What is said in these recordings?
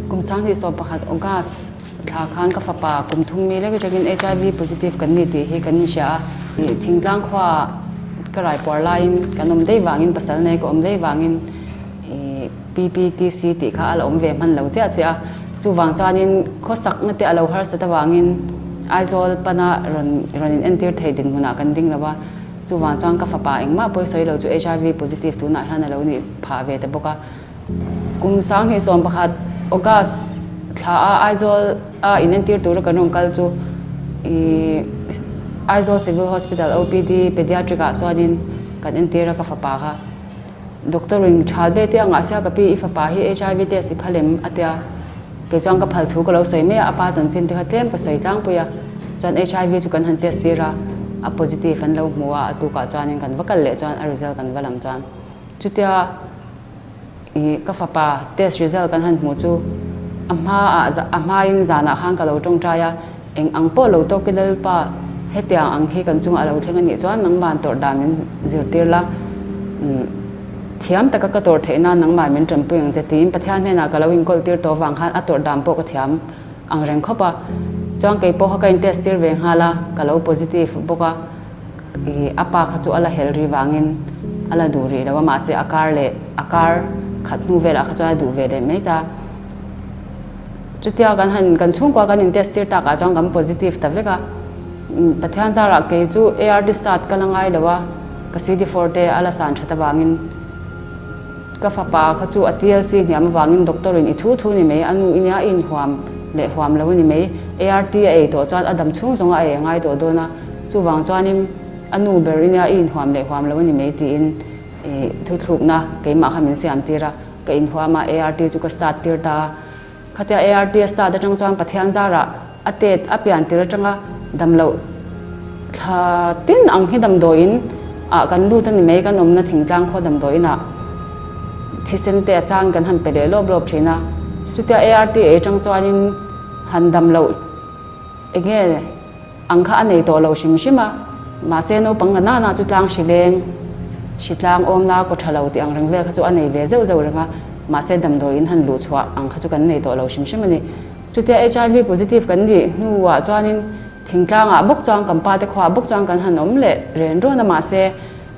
Kum 2011 August thla khan ka fapa kum thum mi lek atangin HIV positive kan ni tih hi kan inhria a. Thingtlang khuaah ka raipuar laiin kan awm daih vangin pasal nei ka awm daih vangin PPTC tih kha a la awm ve hman lo chiah chiah a. Chuvang chuanin khawsakna te a lo harsat avangin Aizawl pana rawn rawn in entir thei dinhmunah kan ding lo a. Chuvang chuan ka fapa engmah pawi sawi lo chu HIV positive tunah hian a lo nih phah ve ta bawk a. Kum 2011 August thla a Aizawl a inentir tura kan rawn kal chu ih Aizawl Civil Hospital OPD Pediatric ah chuanin kan entir a ka fapa kha. Doctor in thal ve te angah sia ka pi i fapa hi HIV test i phal em a tia kei chuan ka phal thu ka lo sawi mai a a pa chanchin te kha tlem ka sawi tlangpui a chuan HIV chu kan han test tir a a positive an lo hmu a a tukah chuanin kan va kal leh chuan a result kan va lam chuan chutia I ka fapa test result kan han hmuh chu a hma ah a hmain zanah khan ka lo tawngtai a, eng ang pawh lo tawk i Lalpa hetiang ang hi kan chungah a lo thleng a nih chuan nangman tawrh dan min zirtir la, thiam taka ka tawrh theih nan nangman min tanpui ang che tiin Pathian hnenah ka lo inkawl tir tawh avang khan a tawrh dan pawh ka thiam ang reng khawp a, chuan kei pawh kha ka in test tir ve nghal a, ka lo positive bawk a. I a pa kha chu a la hel ri vangin a la duh rih lo a, mahse a kar leh a kar khat hnu velah kha chuan a duh ve leh mai ta. Chutia kan han kan chhungkua kan in test tir takah chuan kan positive ta vek a, Pathian zarah kei chu ART start ka la ngai lo a, ka CD4 te a la san that avangin ka fapa kha chu a TLC hniam avangin doctor in i thu thu ni mai, a nu i nia i inhuam leh huam lo a ni mai, ART a ei tawh chuan a dam chhung zawng a ei a ngai tawh dawn a. Chuvang chuanin a nu ber i nia i inhuam leh huam lo a ni mai tiin i thuthlukna keimah kha min siam tir a, ka inhuam a, ART chu ka start tir ta a. Khatia ART a start atang chuan Pathian zarah a tet a pian tir atanga damloh thla tin ang hi damdawiin ah kan lut a ni mai, kan awmna thingtlang khaw damdawiin ah thisen te a chang kan han pe leh lawp lawp thin a. Chutia ART ei atang chuanin han damloh enge Ang kha a nei tawh lo hrim hrim a, mahse naupang nga nana chu tlang hri leng, hri tlang awmna kaw tha lo tih ang reng vel kha chu a nei ve zeuh zeuh reng a, mahse damdawi in han luh chhuah ang kha chu kan nei tawh lo hrim hrim a ni. Chutia HIV positive kan nih hnuah chuanin thingtlangah bawk chuan kan pate khuaah bawk chuan kan han awm leh ren rawn a, mahse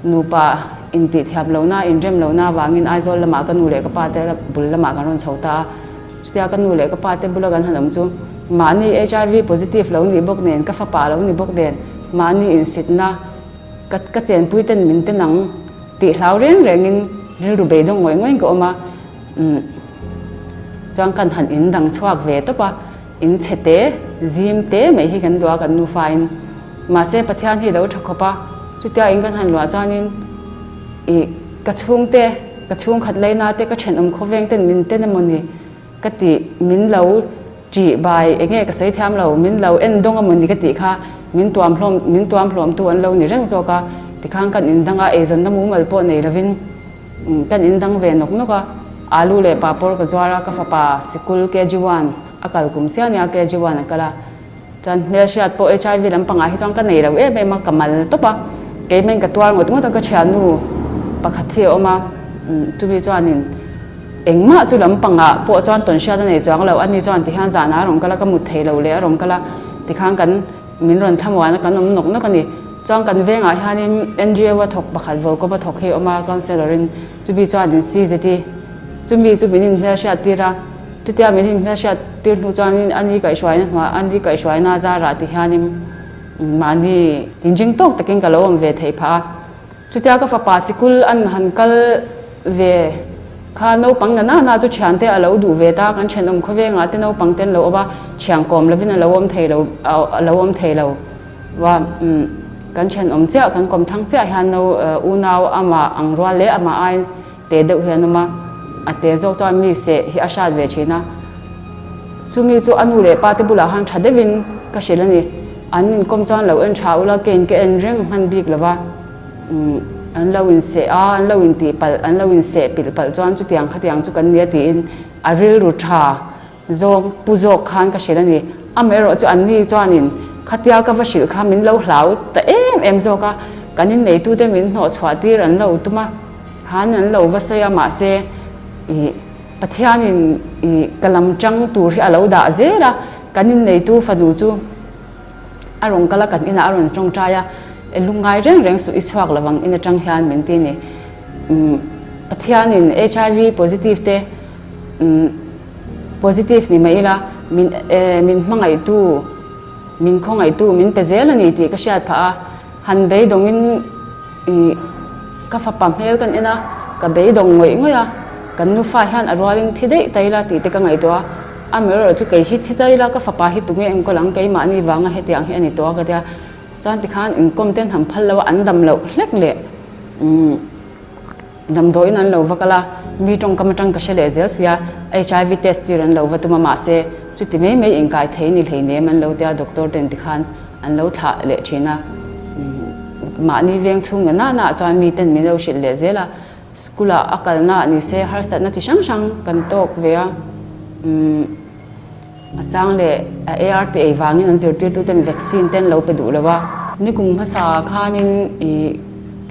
nupa intihthiam lohna, inrem lohna avangin Aizawl lamah ka nu leh ka pate bul lamah kan rawn chho ta a. Chutia ka nu leh ka pa te bula kan han awm chu mahni HIV positive lo nih bawk nen, ka fapa lo ni bawk nen, mahni insitna ka ka chenpui ten min ten ang tih hlau reng rengin rilru beidawng ngawih ngawih in ka awm a. Umm chuan kan han in dang chhuak ve tawp a, in chhe te, zim te mai hi kan luah a kan nufa in. Mahse Pathian hi lo tha khawp a, chutia in kan han luah chuanin ih Ka chhungte, ka chhungkhat leina te, ka thenawm khawveng ten min ten emaw ni ka tih, min lo ṭih bai enge ka sawi thiam lo, min lo en dawng emaw ni ka tih kha min tuam hlawm, min tuam hlawmtu an lo ni reng zawk a, tikhan kan indang a, eizawnna mumal pawh nei lovin kan indang ve nawk nawk a, alu leh papawr ka zuar a, ka fapa sikul KG one a kal kum chiah nia KG one a kal a. Chuan hmelhriat pawh HIV lampangah hi chuan ka nei lo em em a, ka mal tawp a, keimahin ka tuar ngawt ngawt a, ka thiannu pakhat hi a awm a, chumi chuanin engmah chu lampangah pawh chuan tawnhriat a nei chuang lo, ani chuan tihian zanah a rawn kal a, ka mut thei lo leh a rawn kal a, tikhan kan min rawn thlamuan a, kan awm nawk nawk a ni. Chuan kan vengah hianin NGO a thawk pakhat Volkova thawk hi a awm a, councellor in chumi chuanin CZT chumi chu min inhmelhriat tir a. Chutia min inhmelhriat tir hnu chuanin a ni kaihhruaina hnuaiah a ni kaihhruaina zarah ti hianin mahni inring tawk takin ka lo awm ve theih phah a. Chutia ka fapa sikul an han kal ve kha naupang na nana chu thiante a lo duh ve ta, kan thenawm khawvengah te naupang te an lo awm a, thian kawm lovin a lo awm thei lo a lo awm thei lo va kan thenawm chiah kan kawm thang chiah hian no unau amah ang rual leh amah ai Te deuh hi an awm a, a te zawk chuan mi seh hi a hrat ve thin a. Chumi chu a nu leh pa te bulah khan tha deuhin ka hrilh a ni. An inkawm chuan lo en tha ula, keiin ka en reng hman bik lo va. Umm an lo inseh a, an lo intih palh, an lo inseh pilh palh chuan chutiang khatiang chu kan nia tiin a rilru tha Zawng pu zawk khan ka hrilh a ni. Amaherawh chu anni chuanin khatia ka va hrilh kha min lo hlau ta em em zawk a, kan inneitute min hnawhchhuah tir an lo tum a, khan an lo va sawi a, mahse ih. Pathianin ih ka lam tang tur hi a lo dah zel a, kan inneitu fanu chu a rawn kal a, kan inah a rawn tawngtai a, e lungngai reng reng suh i chhuak lo ang in atang hian min ti a ni. Umm Pathianin HIV positive te umm positive ni mai ila min e min hmangaihtu min khawngaihtu min pe zel a ni tih ka hriat phah a, han beidawngin Ih, ka fapa hmel kan en a, ka beidawng ngawih ngawih a, kan nufa hian a rualin thi daih ta ila tih te ka ngaihtuah a, amaherawh chu kei hi thi ta ila ka fapa hi tunge enkawl ang keimahni vanga hetiang hi a ni tawh a ka tia, chuan tikhan inkawm ten han phal lo a, an dam loh hlek leh umm damdawiin an lo va kal a, mi tawngkam atang ka hre leh zel sia, HIV test tir an lo va tum a mahse chuti mai mai inkai thei ni hleinem an lo tia doctor ten tikhan an lo thlah leh thin a, mahni veng chhung na nana ah chuan miten min lo hrilh leh zel a, school ah a kalna ah ni se harsatna chi hrang hrang kan tawk ve a, umm a chang leh a ART ei vangin an zirtirtu ten vaccine te an lo pe duh lo a. Nikum hmasa ah khanin ih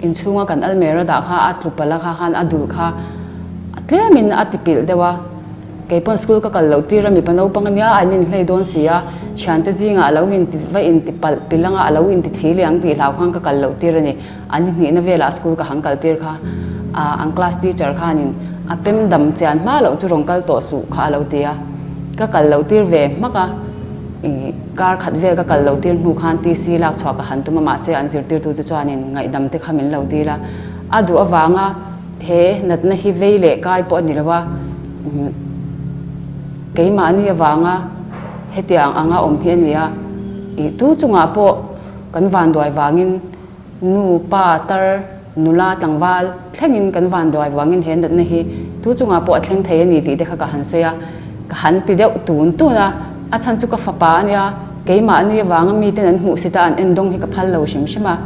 inchhunga kan almera dah kha a tlu palh a kha khan a dul kha a tlemin a ti pilh deuh a. Kei pawn school ka kal loh tir a mipa naupang ania a in inhlei dawn si a, thiante zingah a lo inti va inti palh pilh anga a lo inti thi leh ang tih hlau khan ka kal loh tir a ni. An hnihna velah school ka han kal tir kha ah an class teacher khanin a pem dam chian hma loh chu rawn kal tawh suh kha a lo ti a, ka kal loh tir ve hmak a, ih kar khat vel ka kal loh tir hnu khan TC lak chhuah ka han tum a mahse an zirtirtute chuanin ngaihdam te kha min lo dil a, a duh avanga He natna hi vei leh kai pawh a ni lo a, keimahni avanga hetiang anga awm hi a ni a, ih tu chungah pawh kan vanduai vangin nu, pa, tar, nula, tlangval thlengin kan vanduai vangin he natna hi tu chungah pawh a thleng thei a ni tih te kha ka han sawi a, ka han ti deuh tun tun a, a chhan chu ka fapa a nia, keimahni avanga miten an hmuhsit a an endawng hi ka phal lo hrim hrim a.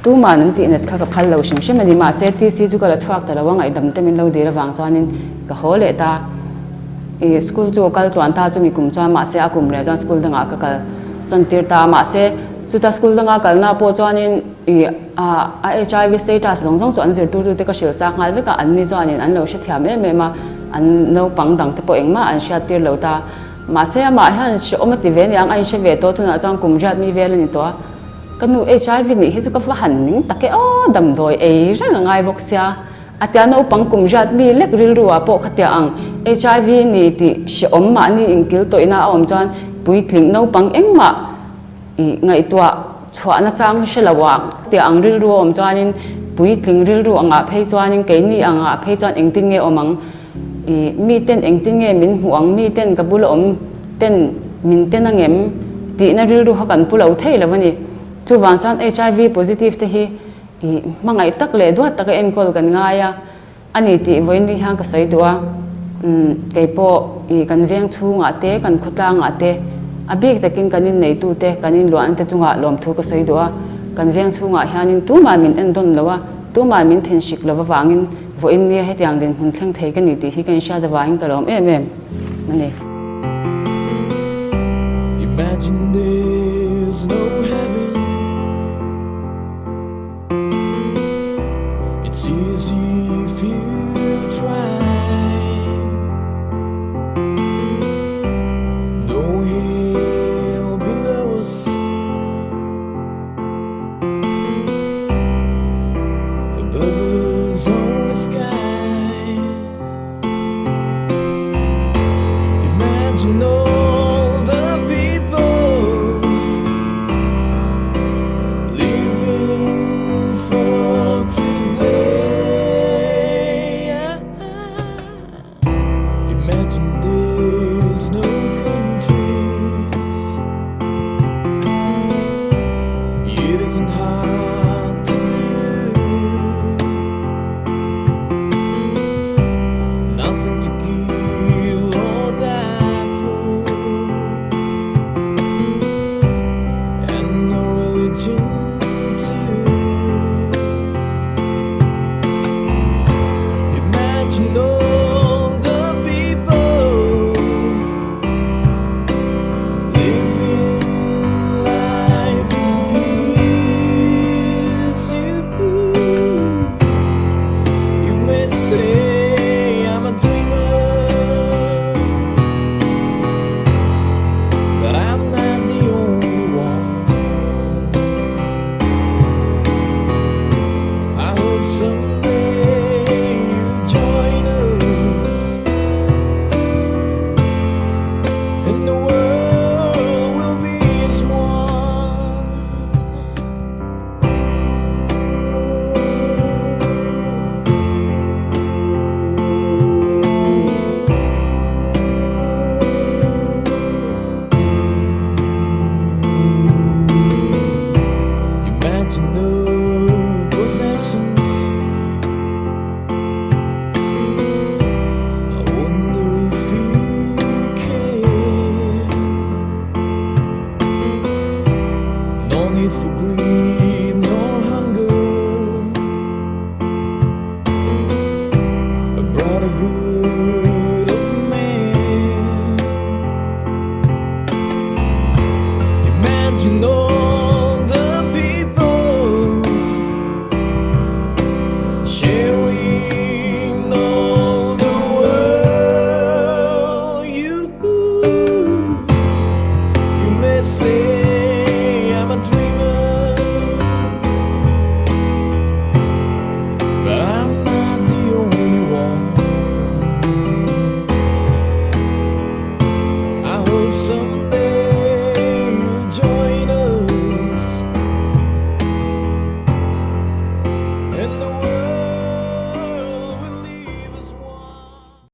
Tuman an tihnat kha ka phal lo hrim hrim a ni. Mahse, TC chu ka la chhuak ta lo a, ngaihdam te min lo dil avang chuanin ka haw leh ta. I school chu ka kal tluan ta chumi kum chuan mahse a kum leh chuan school dangah ka kal sawn tir ta a. Mahse, chuta school danga kalna pawh chuanin i a HIV status zawng zawng chu an zirtirtu te ka hrilh sa nghal vek a, anni chuanin an lo hrethiam em em a, an naupang dang te pawh engmah an hriat tir lo ta. Mahse, amah hian hrehawm a ti ve aniang, a inhre ve tawh tunah chuan kum riat mi vel a ni tawh a. Ka nu HIV nih hi chu ka va han ning tak e aw, damdawi ei reng a ngai bawk sia. A tia naupang kum riat mi lek rilru ah pawh khatia ang HIV ni tih hrehawm mahni inkil tawihna a awm chuan puitling naupang engmah ih ngaihtuah chhuahna chang hi hre lo ang tia ang rilru a awm chuanin puitling rilru angah phei chuanin keini angah phei chuan engtin nge awm ang I miten engtin nge min hmuh ang, miten ka bula awm ten min ten angem tihna rilru kha kan pu lo thei lo a ni. Chuvang chuan HIV positive te hi i hmangaih tak leh duat taka enkawl kan ngai a, a ni tih vawiin hian ka sawi duh a. Umm keipawh i kan veng chhungah te, kan khawtlangah te, a bik takin kan inneitute, kan inluahna te chungah lawmthu ka sawi duh a. Kan veng chhungah hianin tumah min endawn lo a, tumah min thinhrik lo avangin Vawiin nia hetiang dinhmun thleng thei ka ni tih hi ka inhriat avangin ka lawm em em a ni. Imagine there's no heaven It's easy if you try No hill below us Above us only sky Imagine all the people Living for today Imagine there's no countries It isn't hard to do Nothing to kill or die for. Hope someday.